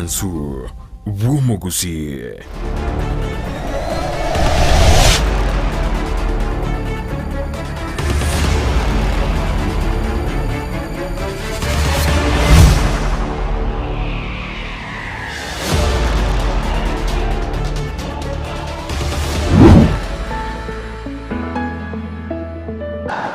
Omwansu bw'omogusii.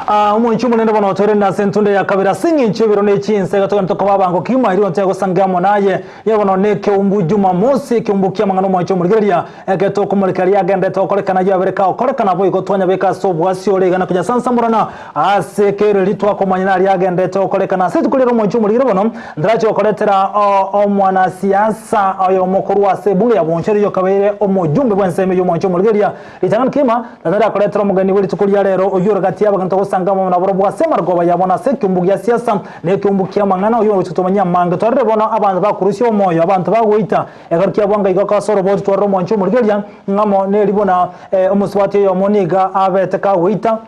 Ah, omonche omonene bono otoirane ase entunde ya kabere ase eng'encho y'ebiro ne chinsa iga togende tokoba abango kegima erio onte agosange amo naye. Ye bono nekeumbu Jumamosi, ekeumbu ki'amang'ana omonche omorigereria, eke tokomoreka riagenderete gokorekana ayio abere kagokorekana boigo twanyabeka ase obwasi ore iga na konyasansamorana ase ekereri twakomanya naria agenderete gokorekana ase rituko riria omonche omorigereria bono ntarache gokoretera omwanasiasa oyomo korwa ase ebunge ya Bonchari oyio okabeire omojumbe bw'ensemo y'omonche omorigereria Ritang'ani kegima, Tata riakoretera omogeni bwe rituko ria rero, oyio ore gati y'abageni togosanga amo nabarobwo ase amarogoba yabo na ase ekeumbu gia siasa, na ekeumbu ki'amang'ana, oyio ogochia gotomanyia amange. Twarire bono abanto bakorusia omoyo, abanto bagoita, ekero kiabwanga igo ase oroboti twarire omwancho omorigereria, ng'amo neri buna omosubati oyomo nigo abete kagoita.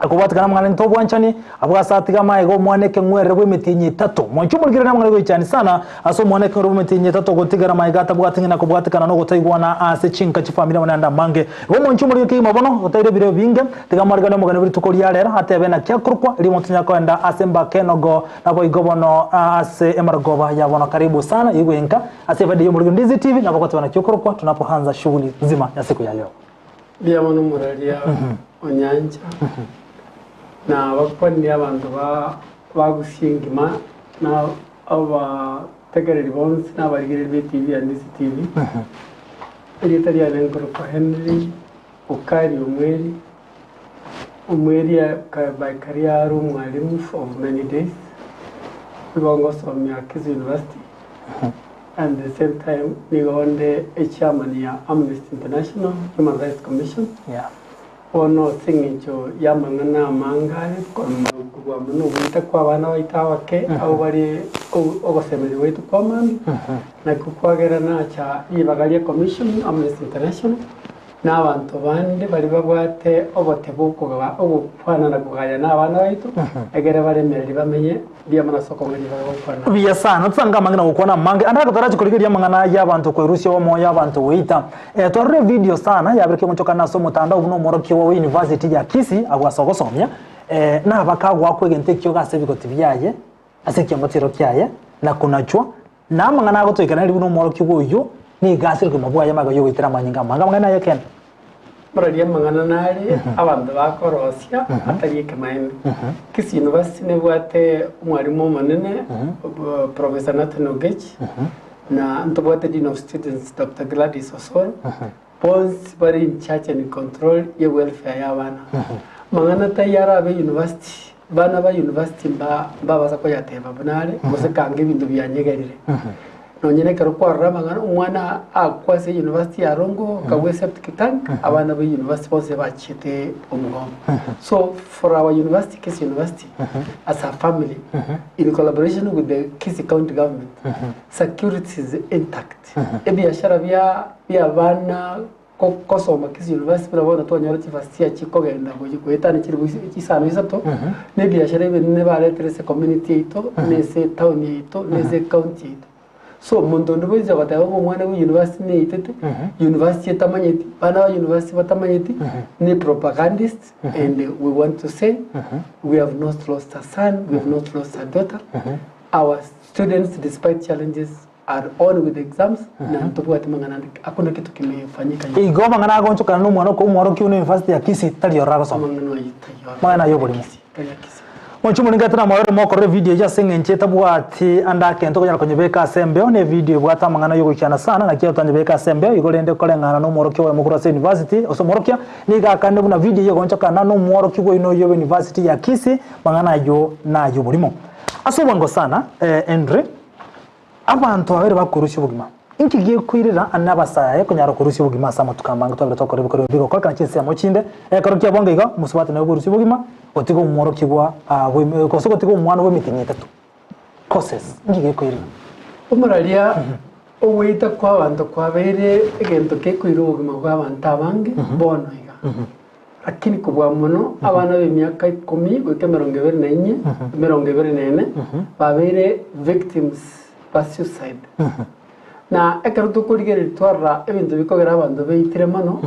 Akobwatekana amang'ana nto obwanchani, abwo ase atiga amaega omwana ekeng'werere bw'emetienyi etato. Mwanche omorikire namang'ana goichani sana ase omwana ekeng'werere bw'emetienyi etato gotigara amaega atabwati ng'ina kobwatekana nogotaigwana ase chinka chifamiri amo naende amange. Igo mwanche omorike kegima bono, gotaira ebiro ebinge, tiga amarigani omogeni bw'rituko ria rero atebe naki akorokwa, erio omonto tonyare koenda ase embaka enogo naboigo bono ase emarogoba ya bono. Karibu sana igwe inka ase efaida y'omorikire Ndizi TV nabo ogoteba naki okorokwa tunapoanza shughuli nzima ya siku ya leo. Mbuya mono omoraria o nyancha, na abakwanire abanto ba bagusia engima, na abategereri bonsi na abarigereria be TV ya Ndisi TV. Erieta riane nkorokwa Henry Okari Omweri, Omweri by career are omwalimu of many days, nigo ngosomia Kisii University. At the same time nigo onde echairman ya Amnesty International Human Rights Commission. Yeah. Bono ase eng'encho y'amang'ana amange are kobua mono ogoita kwa abana baito abake abwo bare ogosemeria gwaito kwa mambia nakio kwagera nacha ribaga ria commission Amnesty International Na abanto bande baria babwate obote bw'okogaba ogokwana na kogaya nabana baito, egere baremererie bamenye mbuya mono ase okong'a ribaga gokwana. Buya sana, tosange amang'ina gokwana amange, ande totarachi korigereria amang'ana y'abanto kwerusia omoyo abanto goita. Eh, twarorire video sana yabere kegonchokana ase omotandao buna omworokigwa we university ya Kisii abwo ase ogosomia, eh, nabaka agoakwa egento ekioge ase ebigoti biaye, ase ekiamotero kiaye, na konachwa, Na amang'ana agotoikera nari buna omworokigwa oyio nigo asire obogima bwaye magega y'ogoitera amanyinga amange. Amang'ana aye ekeene. Mororie amang'ana nare abanto bakorosia atari ekemaene. Kisii University nebwate omwalimu omonene Professor Nathan Ogech na ntobwate Dean of Students Doctor Gladys Osoro bonsi bare in charge and control ye welfare ya abana. Mang'ana taiyo arabe university Bana ba university mba mbabasa koyateba buna are, gose kanga ebinto bianyegerire. Nonye na ekero kwarora amang'ana, omwana akwa ase university ya Rongo, akagwa eseptic tank, abana ba university bonsi bachiete omogomo. So for our university, Kisii University, as a family, in collaboration with the Kisii County Government, security is intact. Ebiashara bia bia abana Gosoma Kisii University buna bono twanyora chifirst year chikogenda gochia goetania chilifu isano isato, na ebiashara ebinene baretire ase ecommunity yaito, na ase etown yaito, na ase ecounty yaito. So omonto onde bwensi ogoteba ng'a omwana bwa university neitete, university etamanyeti, bana ba university batamanyeti, ne propagandist and we want to say we have not lost a son, we have not lost a daughter, our students despite challenges Are on with exams na ntobwati mang'ana ande hakuna kitu kimefanyika yet. Igo amang'ana agonchokana na omwana okoba omworokia one university ya Kisii tari ororo agosoma. Amang'ana ayio tari ororo. Amang'ana ayio oborimo. Kisii, tari ya Kisii. Mochie moringete na morore mokorora evidio eyio ase eng'encho etabwati ande akento okonyara konyebeka ase embeo na evidio ebwate amang'ana yogoichana sana naki otanyebeka ase embeo igo rende koreng'ana na omworokia oyomo korwa ase university ase omworokia nigo akanire buna vidio eyio egonchokana na omworokigwa oino oyio bwe university ya Kisii mang'ana ayio nayo oborimo ase obwango sana eh, Henry Abanto babere bakorusia obogima. Inki gekoirera ane abasae konyara korusia obogima ase amatuko amange twabere twakora ebikorwa ebi bigokorekana chinsemo chinde? Ekero kia bongo iga, omosubati naye oborusia obogima, gotiga omworokigwa bwe gose gotiga omwana bw'emetienyi etato. Causes, inki gekoirera? Omoraria ogoita kw'abanto kwabeire egento gekoira obogima bw'abanto abange bono iga. Lakini kobua mono abana b'emiaka ikomi goika emerongo ebere na inye, emerongo ebere na ene, babeire victims ba suicide. Na ekero tokorigereria twarora ebinto bikogera abanto beitire mono,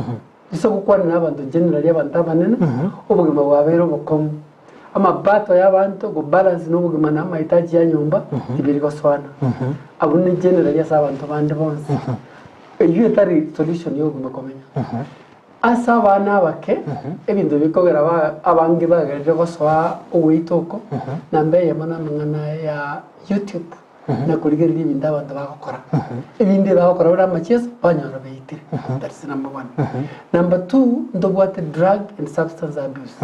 ase gokwanera abanto generally abanto abanene, obogima bwabeire obokong'u. Amapato y'abanto gobalance na obogima na amahitaji ya nyomba tibiri gosoana. Abwo ne generally ase abanto bande bonsi. Eyio etari solution ya obogima komenya. Ase abana abake, ebinto bikogera ba abange bagerire gosoa ogoita oko, namba eyemo namang'ana ya YouTube na korigereria ebinto abanto bagokora. Ebinde bagokora buna amacheso, banyora beitire. That is number one. Number two, ntobwate drug and substance abuse.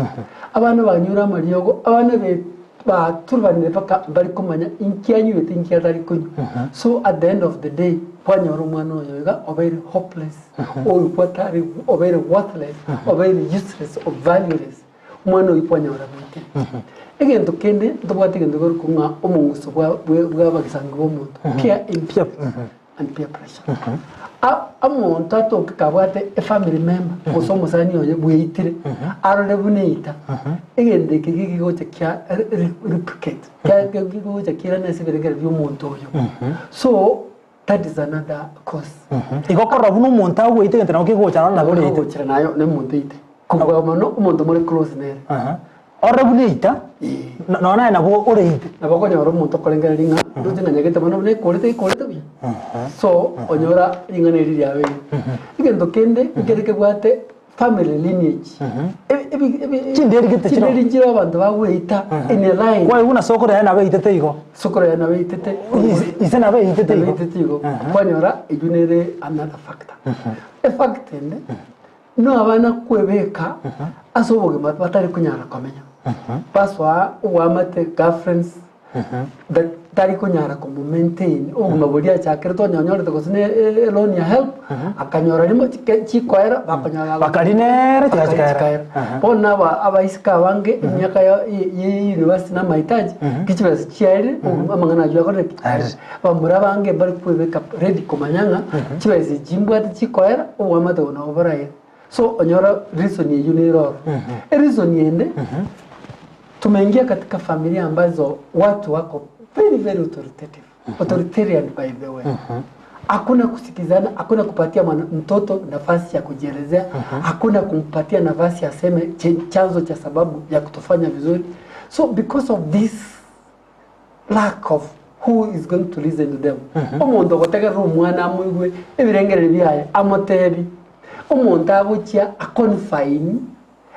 Abana banyure amariogo, abana be baturubanire mpaka mbari komanya inki anywete inki atari konywa. So at the end of the day, kwanyora omwana oyo iga obeire hopeless, oyo atari obeire worthless, obeire useless, or valueless. Omwana oyio kwanyora goetire. Egento kende ntobwate egento gekorokwa ng'a omong'uso bwa bwe bw'abagisangio b'omonto, peer influence and peer pressure. A- Omonto atoke kabwate efamily member gose omosani oye bweitire, arore buna eita, egento eke gegocha kia re- re- replicate, kia gegocha kiirane ase ebirengererio bia omonto oyo. So, that is another cause. Igo korora buna omonto agoita egento nabo kegocha naro nabo oreite. Ogochera naye na omonto oite. Kobua mono omonto more close nere. Aha. Orore buna eita, nonya naye nabo oreite. Nabo okonyora omonto okorengereria ng'a ndoche ng'a nyagete mono buna ekorete ekorete buya. So onyora ring'ana eri riabeire. Egento kende nkere kebwate family lineage. Ebi- ebi- ebi- Chinderi gete chiroo. Chinderi nchire abanto bagoita in a line. Kwaigwa buna sokoro yaye nabo eitete igo. Sokoro yaye nabo eitete. Ise- ise nabo eitete igo. Nabo eitete igo. Kwanyora eywo nere another factor. Efactor ende, no abana kwebeka ase obogima batari konyara komenya. Basoa oboamate girlfriends, that tari konyara komo maintain obogima boria achakerete onye onyorete gose ne eloan ya help, akanyora rimo chike chikoera bakonyora Bakari nere bakari chikaera. chikaera. Bono aba abaiseke abange emiaka ya ye university na amahitaji, ki chibesa chiaerire amang'ana aywo akorire ki? Aerire. Abamura abange mbari kwebeka ready komanya ng'a chibesa echi mbwate chikoera, oboamate obo nabo boraere. So onyora reason eywo nere ororo. Ereason ende, tumeingia katika familia ambazo watu wako very very authoritative, authoritarian by the way. Hakuna kusikizana, hakuna kupatia mwana, mtoto nafasi ya kujielezea, hakuna kumpatia nafasi aseme chanzo cha sababu ya kutofanya vizuri. So because of this lack of who is going to listen to them, omonto ogotegerera omwana amoigwe ebirengererio biaye amotebi, omonto agochia aconfine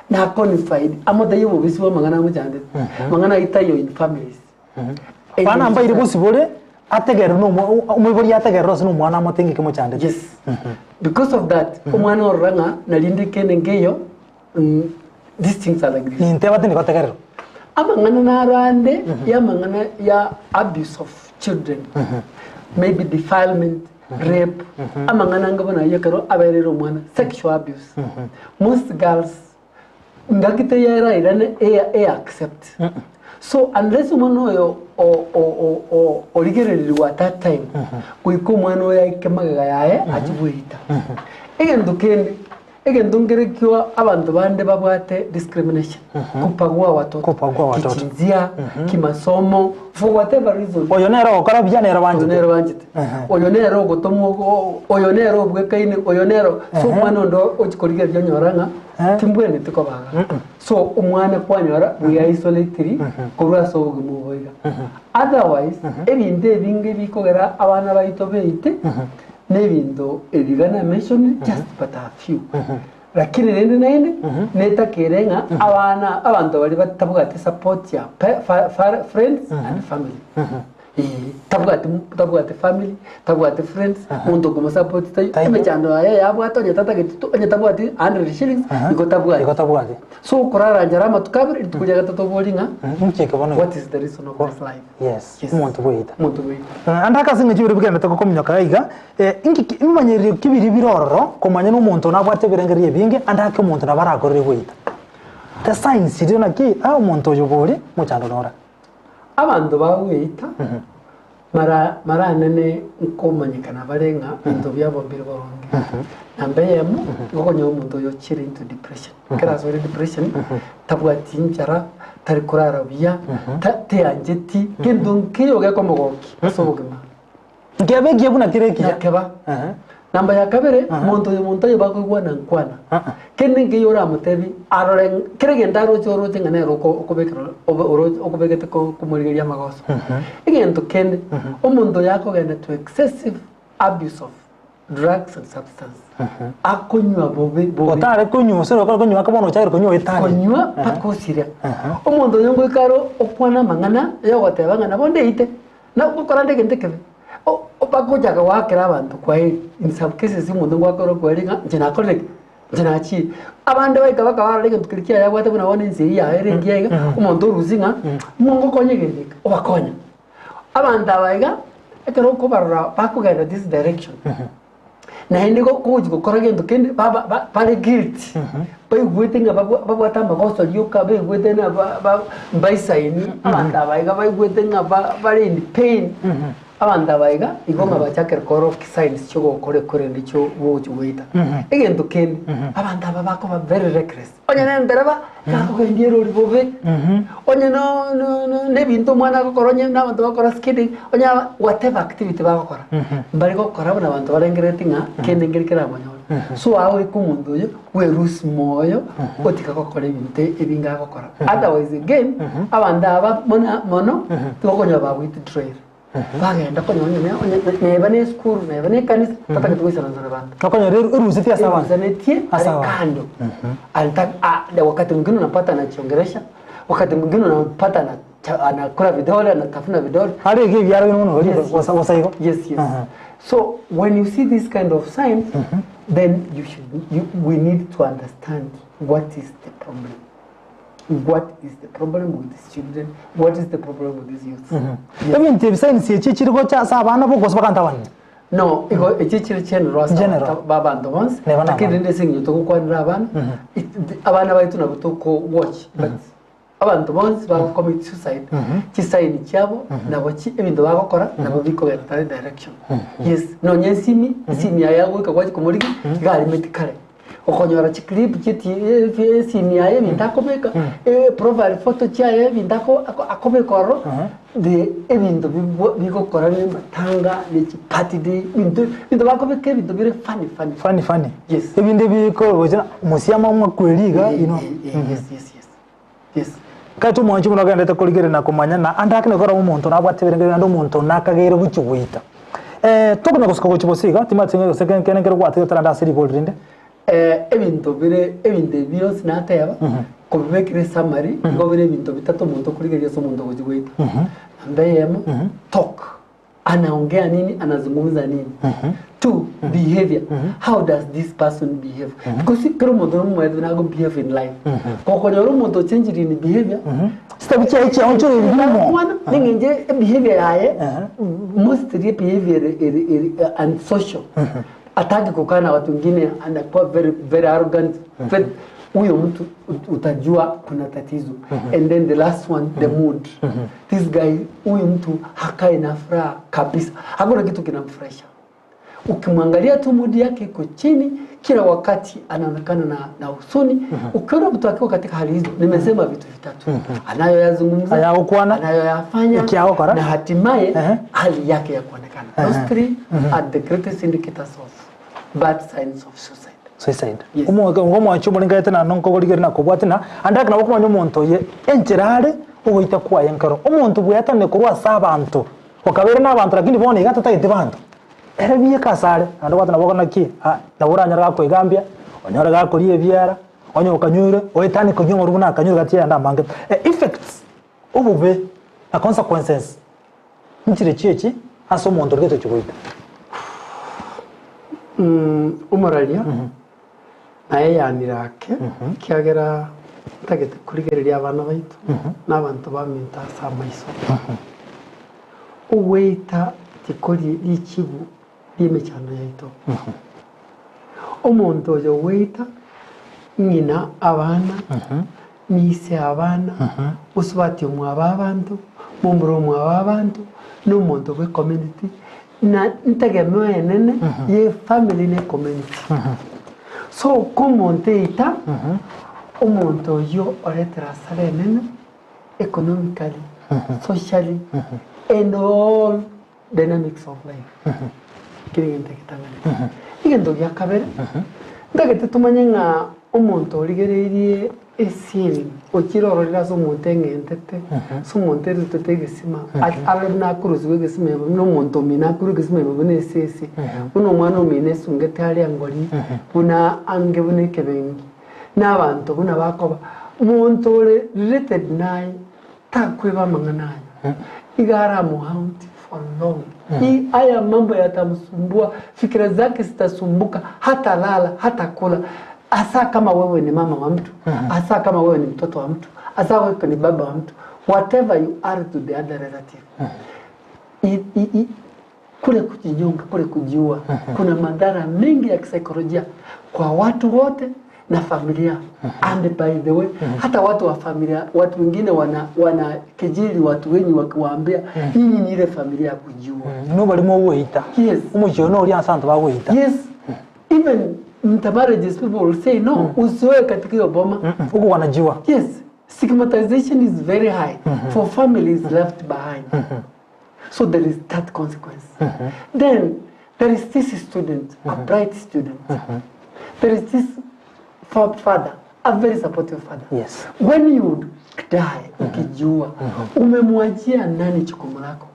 na aconfide amotebie obobisi bwa amang'ana amochandete, amang'ana ayio taiyo in families. Bana mbaire bosibore ategerere na omo- omoibori ategerere ase na omwana amotenge kemochandete. Yes. Because of that, omwana orora ng'a narinde kende nkeiyo, these things are like this. Ninteba tindi gotegererwa. Amang'ana naro ande y'amang'ana ya abuse of children, maybe defilement, rape, amang'ana anga buna ayio ekero abereire omwana, sexual abuse. Most girls ngaki teyerairane eya eya accept. So unless omwana oyo o- o- o- o- origererigwe at that time, goika omwana oyo aike magega yaye achie goita. Egento kende, Egento nkerekio abanto bande babwate discrimination, kupagua watoto, Kupagua watoto. kichinzia, kimasomo, for whatever reason. Oyo nere ogokora buya nere Oyo banchete. nere banchete. Oyo nere ogotomwa ogo- oyo nere obwekaine, oyo nero so omwana onde ochi korigereria onyora ng'a Eh. timbwenereti kobaga. So omwana kwanyora we isolatiri korwa ase obogima obo iga. Otherwise, ebinto ebinge bikogera abana baito beite, Nebinto ebi iga namentionire just but a few. Lakini rende naende netakere ng'a abana abanto baria batabwati support ya pe- fa- fa- friends and family. Eh, tabwati tabwati family, tabwati friends, monto okomosupport taiyo, Taiyo. emechando yaye yabwate onye tatageti to onye tabwati 100 shillings, igo tabwati. Igo tabwati. So okorara nchara amatuko abere, rituko ria gatato obori ng'a Nki eke bono? what is the reason of this life? Yes, Yes. omonto bweita. Omonto bweita. Ande ase eng'encho ebiro bigenderete gokominyoka iga, inki ki ebimanyererio ki biria bire ororo komanya na omonto nabwate ebirengererio ebinge ande ake omonto nabo arakorere goita. The signs chiria naki ah omonto oyo bori mochando nore. Abanto bagoita mara maranene nkomanyekana bare ng'a ebinto biabo mbire boronge. Namba eyemo, nigo okonyora omonto oyo ochire into depression. Ekero asore depression, tabwati nchara, tari korara buya, ta- teancheti, gento nkeiyo gekomogokia ase obogima. Nkebe ekiya buna kere ekiya. Nakeba. Ehe. Namba ya kabere, monto oyo monto oyo bakoigwana nkwana. Kende nkeiyo oramotebi arore ng- kera egento aroche oroche ng'a nere oko- okobekera obe oroche okobegete ko- komorigereria amagoso. Egento kende, omonto oyo akogenda to excessive abuse of drugs and substance, akonywa bobe bobe. Otare konywa gose okore konywa ake bono ochakire konywa oetanie. Konywa mpaka osiria. Omonto oyo ngoika aro okwana amang'ana yogoteba ng'a nabo ndeite. Na gokora nde egento ekebe, bagochaka goakera abanto kwaheri, in some cases omonto ngoakera okwaheri ng'a inche nakorire ki? Inche nachire. Abande baika bakabarora egento keria kiaye abwate buna bono ense eyio yaye ere engiya iga, omonto orusia ng'a mongokonye egento eke, obakonya. Abanto aba iga, ekero okobarora bakogenda this direction, Naende gogochia gokora gento kende baba ba bare guilty, baigwete ng'a babwa babwate amagoso rioka, baigwete ng'a ba ba mbaisaini, abanto aba iga baigwete ng'a ba bare in pain, abanto aba iga, igo ng'a bachakire korokia signs chiogokora ekorende chio gochi goeta. Egento kende, abanto aba bakoba very reckless, onye na endereba, gakogendia erori bobe, onye no no no na ebinto omwana agokora onye na abanto bagokora skidding, onye aba whatever activity bagokora, mbari gokora buna abanto barengereretie ng'a kende nkeri keramonyore. So agoika omonto oyo bwerusia moyo, otiga gokora ebinto ebinge agokora. Otherwise again, abanto aba muna mono, tigokonyora ba withdrawire. Bagenda konyora onye ne- onye neba ne esukuru, neba ne ekanisa, tatagete goisaransa na abanto. Okonyora erusetie ase abanto. Erusanetie Ase are abanto. kando. Anta- a- na wakati mwingine unapata anachiongelesha, wakati mwingine unapata anacha- anakula vidole, anatafuna vidole. Are iga ebiara bino bono Yes, yes. gosa gosa igo. Yes, yes. Aha. So when you see this kind of signs, then you should you, we need to understand what is the problem. What is the problem with these children? What is the problem with these youths? Yes. Ebinto ebi signs echi chiri gocha ase abana bo gose baganto abanene. No, igo echi chiri general ase General. abanto ba abanto bonsi. Neba na Lakini abana. rende ase eng'encho togokwanera abana, it- abana baito nabo toko watch but abanto bonsi bago commit suicide, chisign chiabo nabo chi ebinto bagokora nabo bikogenda that direction. Yes, nonye esimi, esimi yaye agoika gwachi komorigia, iga arimeti kare. Okonyora chiclip chi'etibi esimi yaye ebinto akobeka, profile photo chiaye ebinto ako- ako- akobeka ororo, the ebinto bibwa bigokora na amatanga, na chibirthday, ebinto ebinto bakobeka ebinto bire funny funny. Funny funny. Yes. Ebinde bikorogocha mosiama mwakweri iga you know. Eh, eh, yes, yes, yes. Yes. Kacha omwanchi buna ogenderete korigereria na komanya na ande ake nigo omonto nabwate ebirengererio naende omonto nakageire gochia goita. Eh, tokonya gosuka gochia bosa iga, timanyeti ng'a gose kende nkere gwatiga tarande ase ribori rinde. Eh, ebinto bire ebinto ebi bionsi nateba, kobibekire esummary, nigo bire ebinto bitato omonto okorigereria ase omonto ogochia goita. Namba eyemo, talk. Anaongea nini, anazungumza nini. Two, behavior. How does this person behave? Because kera omonto nomomaete buna ago behave in life. Gokonyora omonto ochengirie in behavior, Chitabi chiaye chiaonchorire rimo. Mwana, neng'encho ebehavior yaye, mostly ebehavior ere ere ere unsocial. Hataki kukaa na watu wengine, anakuwa very very arrogant. Very, huyo mtu utajua kuna tatizo. And then the last one, the mood. This guy, huyu mtu hakai na furaha kabisa, hakuna kitu kinamfurahisha. Ukimwangalia tu mood yake iko chini, kila wakati anaonekana na, na huzuni. Ukiona mtu akiwa katika hali hizo, nimesema vitu vitatu anayoyazungumza, Ayagokwana, anayoyafanya ekiagokora. na hatimaye Ehe. hali yake ya kuonekana. Those three are the greatest indicators of bad signs of suicide. Suicide. Yes. Omo- Omwanchi omorengete naende nkogorigereria na kobwatia na ande ake nabo okomanya omonto oye enchera are ogoita kwaye nkero. Omonto bweatanire korwa ase abanto, okabeire na abanto lakini bono iga tatageti banto, ere bieka asare naende obwate nabo naki ah nabo oranyore gakoegambia, onyore gakoria ebiara, onye okanyure oetanie konywa amarwa buna akanyure gati yayande amange. Effects, obobe na consequences nchire chiechi ase omonto oria getochi goita. Omoraria naye yanire ake, ekiagera ntagete korigereria abana baito na abanto baminto ase amaiso. Ogoita tikori richibu ri'emechando yaito. Omonto oyo ogoita ng'ina abana, n'ise abana, mosubati omwabo abanto, momura omwabo abanto, na omonto bw'ecommunity, na ntegemeo enene y'efamily na ecommunity. So komonto eita, omonto oyio oretire hasara enene economically, socially and all. dynamics of life. Kera egento egetang'ani. Egento gia kabere, ntagete tomanye ng'a omonto origereirie esini, ochire ororire ase omonto eng'entete, ase omonto erutete egesima, arore buna akorusiwa egesima ime buna omonto omino akorwa egesima ime buna esese, buna omwana omino esungete aria ngori, buna ange buna ekebengi, na abanto buna bakoba. Monto ore related naye, Takweba amang'ana aya, iga aramohaunt for long. I aya mambo yatamsumbua, fikira zake zitasumbuka, hatalala, hatakula. Hasa kama wewe ni mama wa mtu, hasa kama wewe ni mtoto wa mtu, hasa wewe ni baba wa mtu, whatever you are to the other relative. I, i, i, kule kujinyonga, kule kujiua, kuna madhara mengi ya kisaikolojia kwa watu wote na familia. And by the way, hata watu wa familia, watu wengine wana wana kejeli watu wenyu wakiwaambia nyinyi ni ile familia ya kujiua. No barimo ogoita. Yes. Omochie oyo noria ase abanto bagoita. Yes. Even intermarriages people will say no, usioe katika hiyo boma. Huko wanajiwa. Yes. Stigmatization is very high for families left behind. So there is that consequence. Then there is this student, a bright student. There is this father, a very supportive father. Yes. When you die, ukijua, umemwachia nani jukumu lako?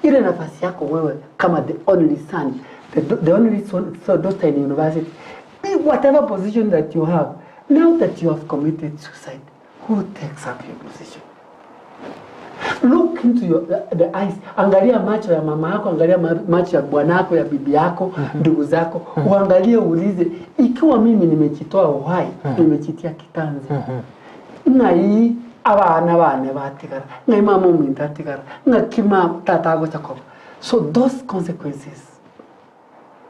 Ile nafasi yako wewe kama the only son, the only son, so daughter in university, whatever position that you have, now that you have committed suicide, who takes up your position? Look into your, the eyes. Angalia macho ya mama yako, angalia macho ya bwana yako, ya bibi yako, ndugu zako. Uangalie uulize, ikiwa mimi nimejitoa uhai, nimejitia kitanzi. Ng'ai abana bane batigara, ng'ai mama ominto atigara, ng'aki ma tata agocha koba. So those consequences,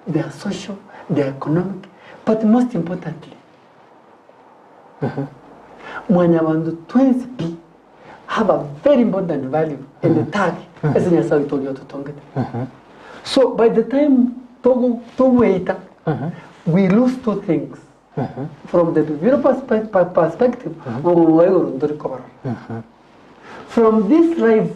they are social, they are economic, but most importantly, Mwanyabanto twensi pi have a very important value and tag ase Nyasae oito oria ototongete. So by the time togo togoeita we lose two things from the biblical perspe- per- perspective obogima bwa igoro ntori kobarora. From this life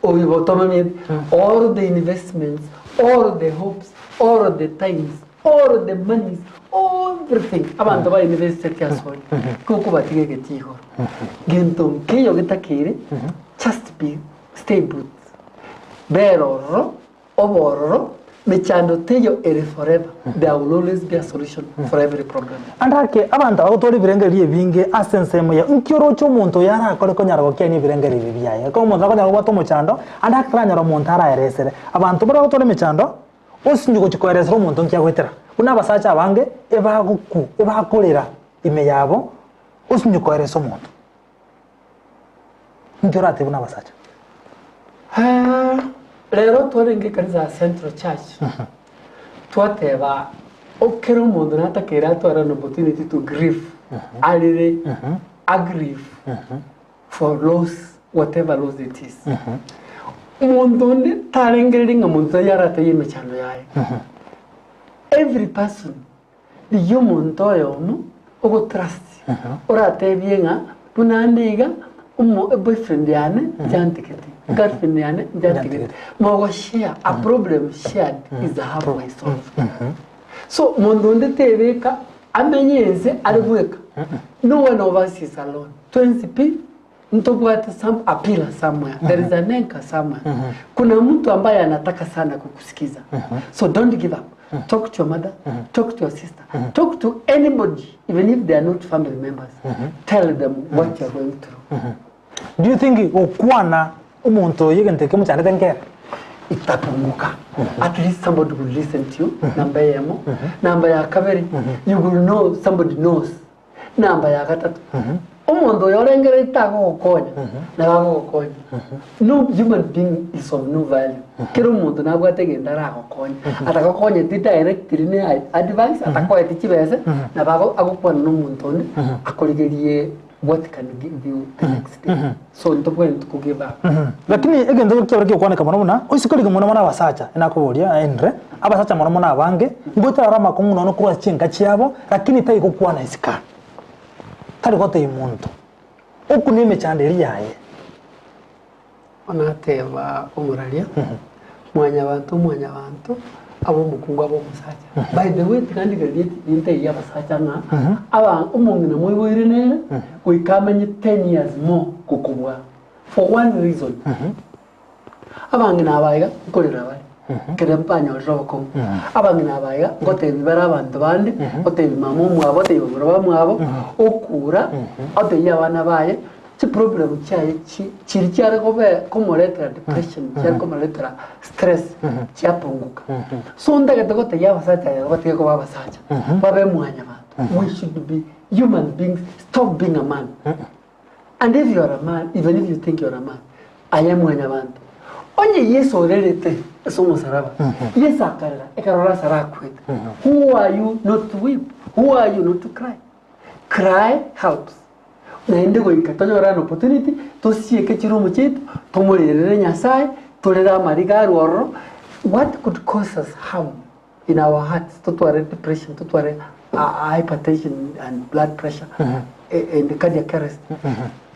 oibotomamiete all the investments all the hopes all the times All the monies, everything abanto ba invested ase oria gokobatiga egetii igoro gento nkeiyo getakeire just be stay put bera ororo obe ororo mechando teiyo ere forever there will always be a solution for every problem. Ande ake, abanto abagotwara ebirengererio ebinge ase ensemo eye, nki oroche omonto oyo arakore konyara gokiania ebirengererio ebi biaye? Ekero omonto akonyara kobwata omochando, ande ake taranyora omonto araeresere. Abanto baria bagotwara emechando, Osinye gochia koeresera omonto nki agoetera, buna abasacha abange ebagoku ebakorera ime yabo, osinye koeresa omonto. Nki oratebe buna abasacha? Rero twarenge ekanisa ya Central Church, twateba okere omonto natakeire atware an opportunity to grieve, arere, agrieve for loss whatever loss it is. Omonto onde tarengereria ng'a monto taiyo arataiye emechando yaye. Every person rigia omonto oyomo ogotrust oratebie ng'a buna ande iga omo eboyfriend yane nchiantigete, girlfriend yane nchiantigete. Mogoshare a problem shared is a halfway solved. So monto onde tebeka amenye ense are bweka. No one of us is alone. Twensi pi ntobwate some a pillar somewhere. There is an anchor somewhere. Kuna mtu ambaye anataka sana kukusikiza. So don't give up. Talk to your mother, talk to your sister, talk to anybody even if they are not family members. Tell them what you are going through. Do you think gokwana omonto oyo egento eke mochandete nkere? Itapunguka. At least somebody will listen to you, namba eyemo. Namba ya kabere, you will know somebody knows. Namba ya gatato, omonto oyo orengereretie tagogokonya, nabo agogokonya. No human being is of no value. Kera omonto nabwate egento aragokonye. Atagokonyeti directly ne advice, atakoeti chibese, nabo ago- agokwana na omonto onde, akorigerie What can give you the next day? So ntobwenereti ko give up. Lakini egento kiabere kegokwaneka mono buna oise korigia mono mono abasacha, nakoboria Henry, abasacha mono mono abange, ngotarara amakong'u nonya korwa ase chinka chiabo, lakini tari gokwana isiko aa. Tari gotebia monto. Okwo na emechando eria yaye. Bono ateba omoraria, Mwanyabanto omwanyabanto, abe omokungu abe omosacha. By the way tiga ndigererie nintebie abasacha ng'a aba omong'ina moiboire nere goika amenye ten years more gokobua for one reason, abang'ina aba iga nkorera bare ekero banyorire obokong'u, abang'ina aba iga ngotebi bare abanto bande, otebi mama omwabo, otebi bamura bamwabo, okura, otebie abana baye. Chiproblem chiaye chi chiri chiare kobe komoretera depression chiare komoretera stress chiapunguka. So ntagete gotebia abasacha rero batige koba abasacha babe mwanyabanto. We should be human beings, stop being a man. And if you are a man, even if you think you are a man, aye mwanyabanto. Onye Yeso orerete ase omosaraba, Yeso akarera ekero Lazaro akwete, who are you not to weep? Who are you not to cry? Cry helps. Naende goika tonyore an opportunity, tosieke chiroom chiaito, tomorerere Nyasaye, torere amariga arwe ororo, what could cause us harm in our hearts, totware depression, totware hypertension and blood pressure and cardiac arrest,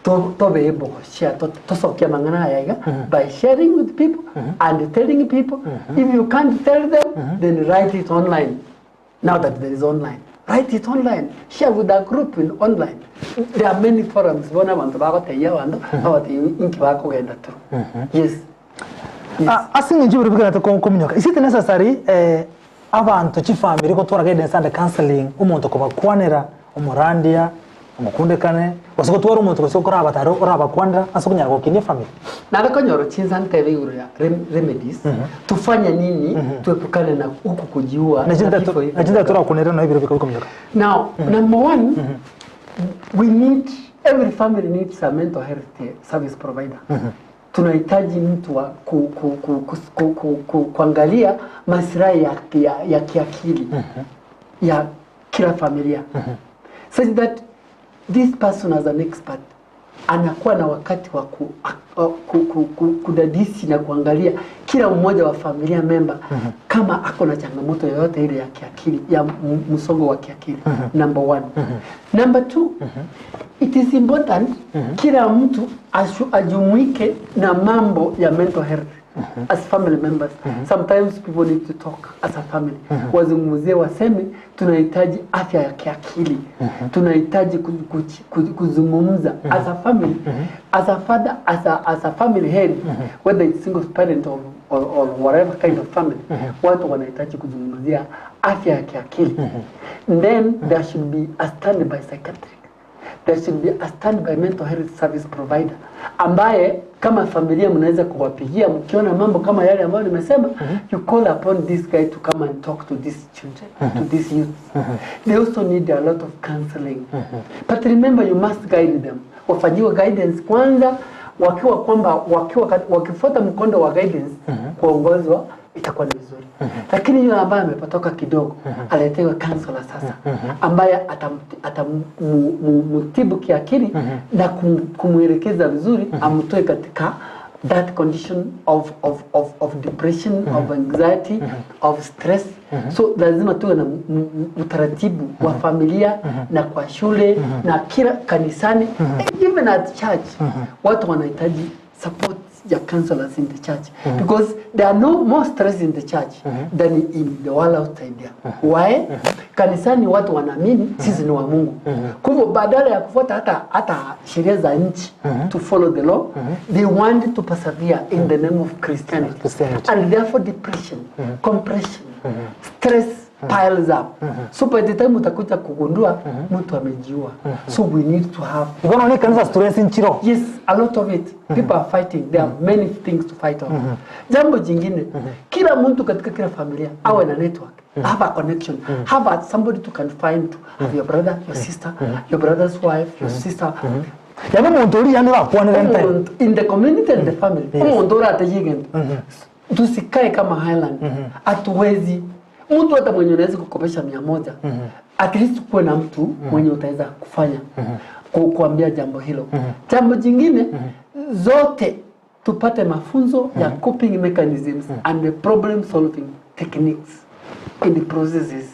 to- tobe able goshare, to- tosokie amang'ana aya iga by sharing with people and telling people, if you can't tell them, then write it online. Now that there is online, write it online, share with a group in online. There are many forums bono abanto bagotebia abanto, babatebia inki bakogenda through. Yes. Yes. Ah, ase eng'encho ebiro bigenderete ko- kominyoka, is it necessary eh, abanto chifamiri gotwara guidance and counseling omonto kobakwanera, omorandia, omokundekane, gose gotwara omonto gose okorabatare orabakwanera ase okonyara gokinia efamiri? Nare konyora chinsa ntebe igoro ya rem- remedies, tufanye nini tuepukane na huku kujiua na vifo hivi. Nachinta torakunere nonya ebiro bika bikominyoka. Now, number one, we need, every family needs a mental health service provider. Tunahitaji mtu wa ku, ku, ku, ku, ku, ku, ku, kuangalia maslahi ya, ya, ya kiakili ya kila familia such that this person as an expert anakuwa na wakati wa ku, ku, ku, ku, kudadisi na kuangalia kila mmoja wa familia member kama ako na changamoto yoyote ile ya kiakili ya msongo wa kiakili. Number one. Number two, it is important kila mtu ashu, ajumuike na mambo ya mental health as family members. Sometimes people need to talk as a family, wazungumzie, waseme tunahitaji afya ya kiakili, tunahitaji kuzungumza as a family, as a father, as a family head, whether it's single parent or whatever kind of family, watu wanahitaji kuzungumzia afya ya kiakili. Then there should be a standby psychiatric, there should be a standby mental health service provider ambaye kama familia mnaweza kuwapigia mkiona mambo kama yale ambayo nimesema. You call upon this guy to come and talk to these children, to these youths. They also need a lot of counseling, but remember, you must guide them, wafanyiwe guidance kwanza, wakiwa kwamba wakiwa wakifuata mkondo wa guidance, kuongozwa, itakuwa ni vizuri. Lakini yule ambaye amepotoka kidogo aletewe counselor sasa ambaye atamtibu kiakili na kumwelekeza vizuri, amtoe katika that condition of depression, of anxiety, of stress. So lazima tuwe na utaratibu wa familia na kwa shule na kila kanisani, even at church. Watu wanahitaji support ya counselors in the church because there are no more stress in the church than in the world outside there. Why? Kanisani watu wanaamini sisi ni wa Mungu. Kwa hivyo badala ya kufuata hata sheria za nchi, to follow the law, they want to persevere in the name of Christianity. Christianity. And therefore depression, compression, stress piles up. So by the time utakuja kugundua mtu amejiua. So we need to have Igo ni kanisa stress nchiro. Yes, a lot of it. People are fighting. There are many things to fight on. Jambo jingine, kila mtu katika kila familia awe na network. Have a connection. Have a, somebody to can find to. Have your brother, your sister, your brother's wife, your sister. Yani omonto oria yani orakwanere nte. Omuntu in the community and the family. Omuntu orategie egento. Tusikae kama Highland. Hatuwezi. Mtu hata mwenye unaweza kukopesha 100. At least kuwe na mtu mwenye utaweza kufanya kuambia jambo hilo. Jambo jingine, zote tupate mafunzo ya coping mechanisms and the problem solving techniques and the processes.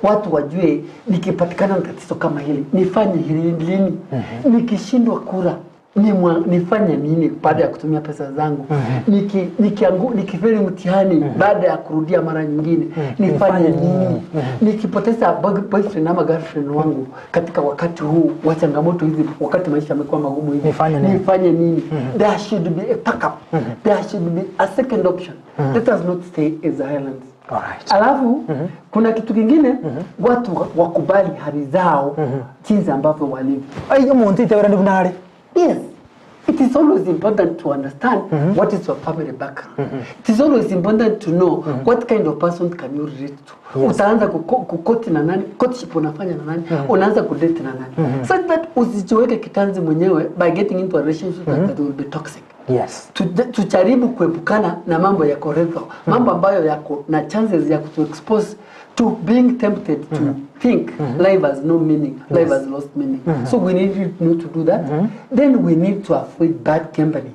Watu wajue nikipatikana na tatizo kama hili nifanye hili lini, nikishindwa kura. Nimwa, nifanye nini baada ya kutumia pesa zangu? Niki, nikiangu, nikifeli mtihani baada ya kurudia mara nyingine nifanye nini? Nikipoteza boyfriend ama girlfriend wangu katika wakati huu wa changamoto hizi, wakati maisha yamekuwa magumu hivi, Nifanye nini? nifanye nini? There should be a backup. There should be a second option. Let us not stay as islands. Alright. Alafu kuna kitu kingine watu wakubali hali zao jinsi ambavyo walivyo. Ai omonto itebera ndi buna are. Yes. It is always important to understand what is your family background. It is always important to know what kind of person can you relate to. Utaanza kukoti na nani, courtship unafanya na nani, unaanza kudate na nani. Such that usijiweke kitanzi mwenyewe by getting into a relationship that will be toxic. Yes. Tujaribu kuepukana na mambo ya koretho, mambo ambayo yako na chances ya kutu expose to being tempted to think life has no meaning, life has lost meaning. So we need not to do that. Then we need to avoid bad company.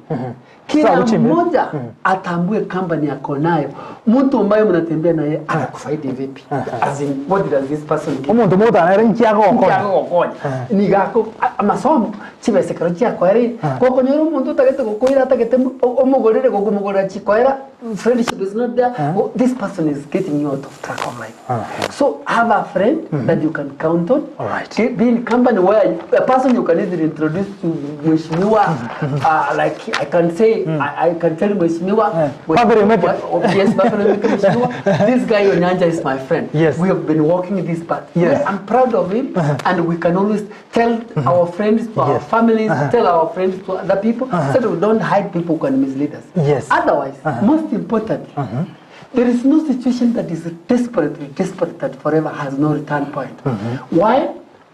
Kila Sawa, Uchimbi. mmoja atambue company ako nayo, mtu ambaye mnatembea naye anakufaidi vipi, as in what does this person give Omonto mogotana ere nki agokonya. nkiagogokonya nigako amasomo chibesekero chiakoera gokonyora omonto otagete gokoira atagete omogorere gokomogorera chikoera friendship is not there. Well, this person is getting you out of track of life. So have a friend that you can count on. Alright. Be in company where a person you can easily introduce to mheshimiwa. Like I can say, I can tell mheshimiwa. Pablo Emeke. Yes, Pablo Emeke, mheshimiwa. This guy Onyanja is my friend. Yes. We have been walking this path. Yes. I'm proud of him, and we can always tell our friends, to our Yes. families, tell our friends, to other people, so that we don't hide people who can mislead us. Yes. Otherwise, most importantly, there is no situation that is desperately desperate that forever has no return point. Why?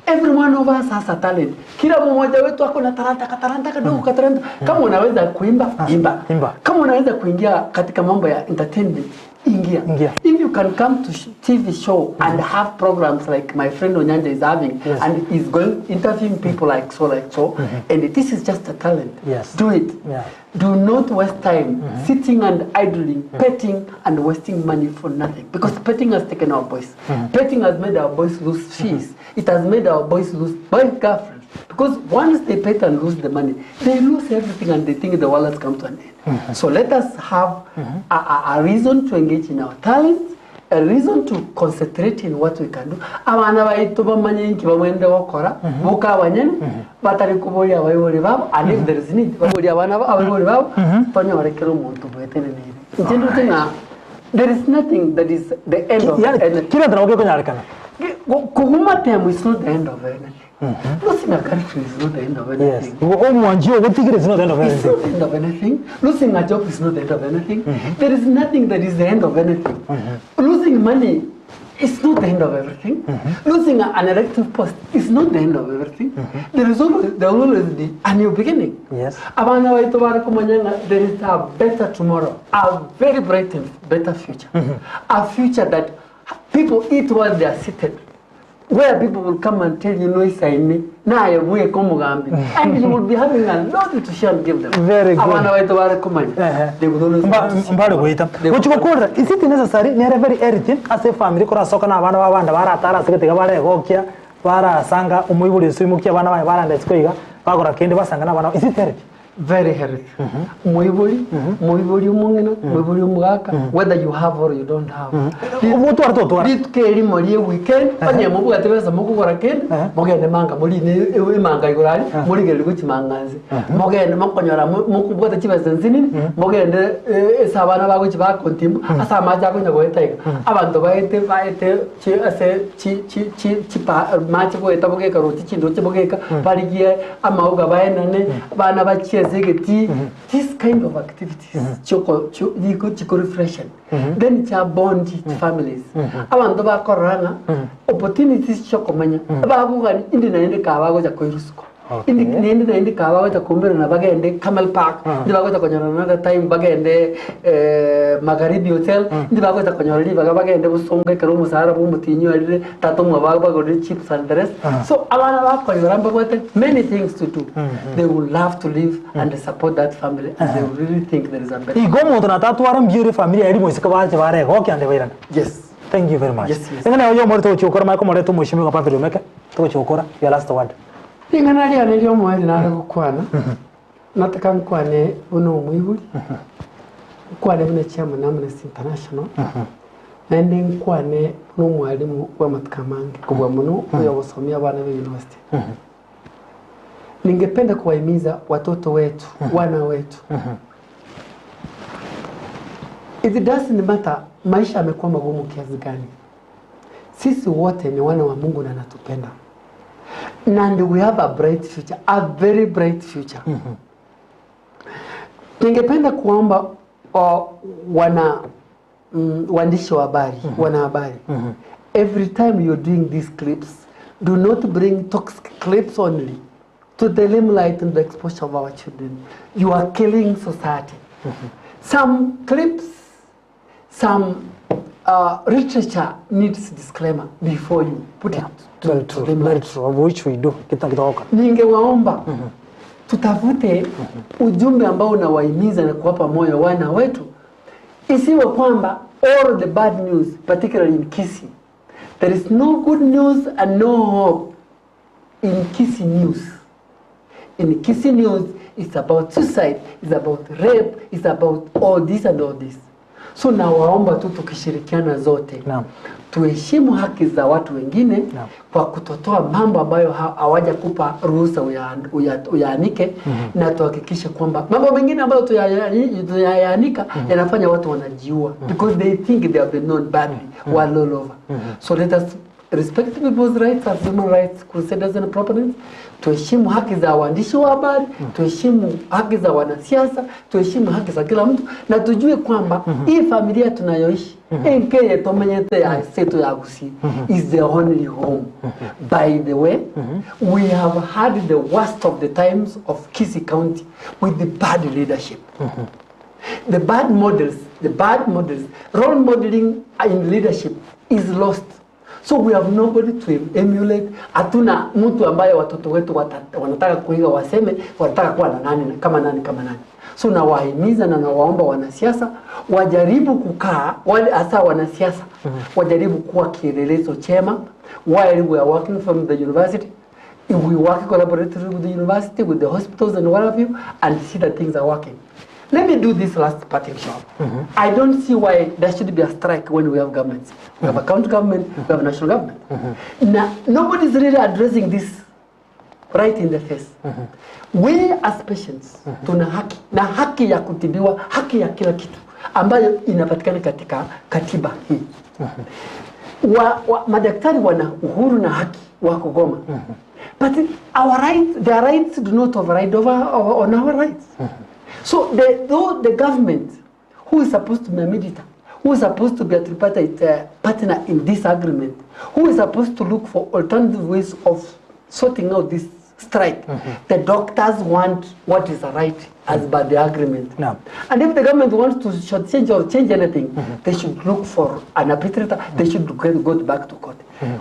Every one of us has a talent. Kila mmoja wetu ako na talanta, katalanta kadogo, katalanta. Kama unaweza kuimba, imba. Imba. Kama unaweza kuingia katika mambo ya entertainment, ingia. Ingia. If you can come to TV show and have programs like my friend Onyanja is having, Yes. and is going interviewing people like so, like so, and this is just a talent. Yes. Do it. Yeah. Do not waste time sitting and idling, petting and wasting money for nothing. Because petting has taken our boys. Petting has made our boys lose fees. It has made our boys lose boy girlfriends. Because once they pet and lose the money, they lose everything and they think the world has come to an end. So let us have a reason to engage in our talents, a reason to concentrate in what we can do. Abana baitu bamanye inki bamwende gokora, boka abanyene, batari kuboria abaibori babo, and if there is need, baboria abana abaibori babo, tonyorekera omonto bwetenenere. Inche ndoche ng'a there is nothing that is the end of Yani anything. kila nto nabo gekonyarekana. Kuguma temu is not the end of anything. Losing a country is not the end of Yes. anything. Omwanji ogotigire is not the end of It's anything. not the end of anything. Losing a job is not the end of anything. There is nothing that is the end of anything. Losing money is not the end of everything. Losing an elective post is not the end of everything. There is always, there will always be a new beginning. Yes. Abana baitu bari kumanya nga there is a better tomorrow, a very bright and better future. A future that people eat while they are seated. Where people will come and tell you no isaini naye buye komugambi and you will be having a lot to share and give them. Very good. Abana baitu bari kumanya. They will always want to see. Mbare goita. They will Gochigokora is it necessary nere very healthy ase family korasoka na abana babanda baratara ase getiga baregokia barasanga omoibori ase oimokia abana baye baranda isiko iga bagora kende basanga na abana is it healthy? Very healthy. Muibori, muibori omong'ina, muibori omogaka, whether you have or you don't have. Obotwara totwara. Rituko erimo rie weekend, onye mobwate besa mokogora kende, mogende manga morine emanga igoro aria, morigereria gochimanga nse. Mogende mokonyora mokobwata chibesa nsinini, mogende ase abana bagochi bakontimbu, ase amache akonya goeta iga. Abanto baete baete chi ase chi chi chi chipa mache goeta bogeka roche chindoche bogeka, barigie amauga baenane, abana bachiese egeti. This kind of activities chiko chiko chiko refreshen. Then cha bond families. Abanto bakorora ng'a opportunities chokomanya bagugani indi naende kabagocha koirusuko. Okay. Indi naende naende kabagocha kumbera bagende Camel Park, indi bagocha konyora another time bagende Magharibi Hotel, indi bagocha konyora ribaga bagende Bosongo ekero omosaara bwa omotinyi orire tata omwabo bagorire chips and the rest. So abana bakonyora mbabwate many things to do. They will love to live and support that family and they will really think there is a better. Igo omonto natatwara mbiore family eri moiseke bache baregokia ande bairana. Yes. Thank you very much. Yes, yes. Eng'ana oyo omore togochiokora maya komoreta omweshimiwa Pavel Omeke togochiokora your last word. Ring'ana riane ria omoerio nare gokwana. Nataka nkwane buna omoibori, nkwane buna chairman Amnesty International, naende nkwane buna omwalimu bw'amatuko amange kobua mono oyo ogosomia abana be university. Ningependa kuwahimiza watoto wetu, wana wetu. It doesn't matter maisha yamekuwa magumu kiasi gani. Sisi wote ni wana wa Mungu na anatupenda. And we have a bright future, a very bright future. Ningependa kuomba uh, wana mm, waandishi wa habari wana habari every time you're doing these clips do not bring toxic clips only to the limelight and the exposure of our children you are killing society some clips some uh, literature needs disclaimer before you put it to, Very to true, limelight. very true, of which we do. Kita kitoka. Ningewaomba tutafute ujumbe ambao unawahimiza na kuwapa moyo wana wetu, isiwe kwamba all the bad news particularly in Kisii there is no good news and no hope in Kisii news. In Kisii news it's about suicide, it's about rape, it's about all this and all this. So nawaomba tu tukishirikiana zote Naam. tuheshimu haki za watu wengine Naam. kwa kutotoa mambo ambayo ha- hawajakupa ruhusa uya- uya- uyaanike na tuhakikishe kwamba mambo mengine ambayo tuyaya- tuyayaanika yanafanya watu wanajiua because they think they have been known badly while all over so let us respect people's rights as human rights crusaders and proponents tuheshimu haki za waandishi wa habari tuheshimu haki za wanasiasa tuheshimu haki za kila mtu na tujue kwamba hii familia tunayoishi enkeye tomenyete ya setu ya Gusii is the only home by the way we have had the worst of the times of Kisii County with the bad leadership the bad models, the bad models, role modeling in leadership is lost. So we have nobody to emulate. Hatuna mtu ambaye watoto wetu wata, wanataka kuiga waseme wanataka kuwa na nani na kama nani kama nani. So nawahimiza na nawaomba wanasiasa wajaribu kukaa wale hasa wanasiasa wajaribu kuwa kielelezo chema while we are working from the university if we work collaboratively with the university, with the hospitals and what have you, and see that things are working. Let me do this last parting shot. I don't see why there should be a strike when we have governments. We have a county government, we have a national government. Now, nobody's really addressing this right in the face. We as patients tuna haki na haki ya kutibiwa, haki ya kila kitu ambayo inapatikana katika katiba hii. Wa, wa, madaktari wana uhuru na haki wa kugoma. But our rights, their rights do not override over, over on our rights. So the, though the government, who is supposed to be a mediator, who is supposed to be a tripartite uh, partner in this agreement, who is supposed to look for alternative ways of sorting out this strike, the doctors want what is right as per the agreement. Naam. And if the government wants to shortchange or change anything, they should look for an arbitrator. They should go, go back to court.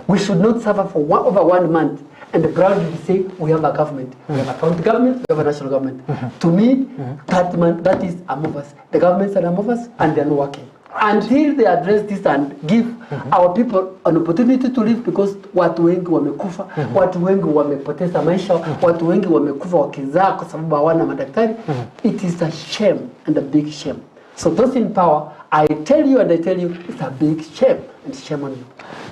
We should not suffer for one, over one month and proudly say we have a government. We have a county government, we have a national government. To me, that, man, that is amorphous. The governments are amorphous and they are not working. Until they address this and give our people an opportunity to live because watu wengi wamekufa, watu wengi wamepoteza maisha, watu wengi wamekufa wakizaa kwa sababu hawana madaktari. It is a shame and a big shame. So those in power, I tell you and I tell you, it's a big shame and shame on you.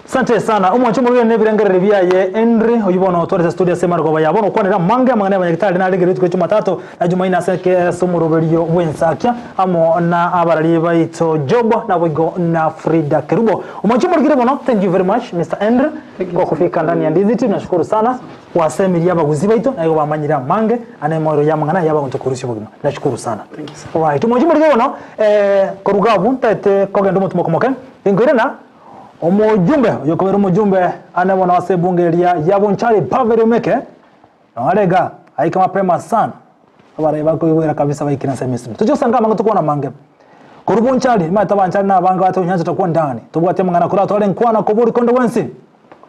Sante sana omwancho omorwire na ebirengereri biaye Henry oyio bono otwarete studio ase emargoba ya bono okwanera mange amang'ana y'abanyagitari narengereria rituko ria Jumatatu na Jumaine ase eke ase omoroberio bw'ensakia amo na abarari baito Job naboigo na Frida Kerubo. Omwancho omorwire mono thank you very much Mr. Henry Thank you kwa kufika ndani ya Ndizi TV nashukuru sana wasemirie abaguzi baito na igo bamanyire amange ane emoero y'amang'ana y'abagonto korusia obogima nashukuru sana. Thank you, sir. Alright, omwancho omorwire bono eh, koruga abwo ntaete kogenda omotumo komoke inkoirana Omojumbe oyokobera omojumbe ane bono ase ebunge eria ya Bonchari Pavel Omeke noarega aike mapema sana abarai bakoigwera kabisa baikire ase emisiri toche gosanga amange tokwana amange korwa Bonchari nimanyete abanchari na abange batonyanchete kwa ndani tobwati amang'ana koratware nkwana kobori konde bwensi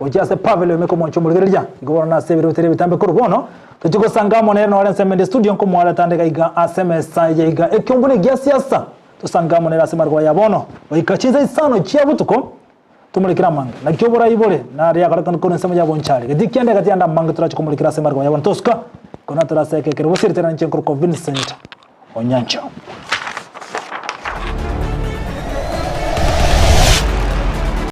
gochia ase Pavel Omeke omwancho omorigereria igo bono nase ebiro bitari ebitambe korwa bono toche gosanga amo nere nore ensemo ende studio nkomoareta ande iga ase emesa eye iga ekiombe gia siasa Tosange amo nere ase amarwa ya bono, goika chinsa isano chia botuko, tomorekere amange. Naki oborai bore naria akorekana korwa ensemo ya bonchari. Gati kianda gati yande amange torache komorekera ase amarwa ya bono. Tosuka! Kona toraseke ekero bosirete na inche nkorokwa Vincent Onyancha.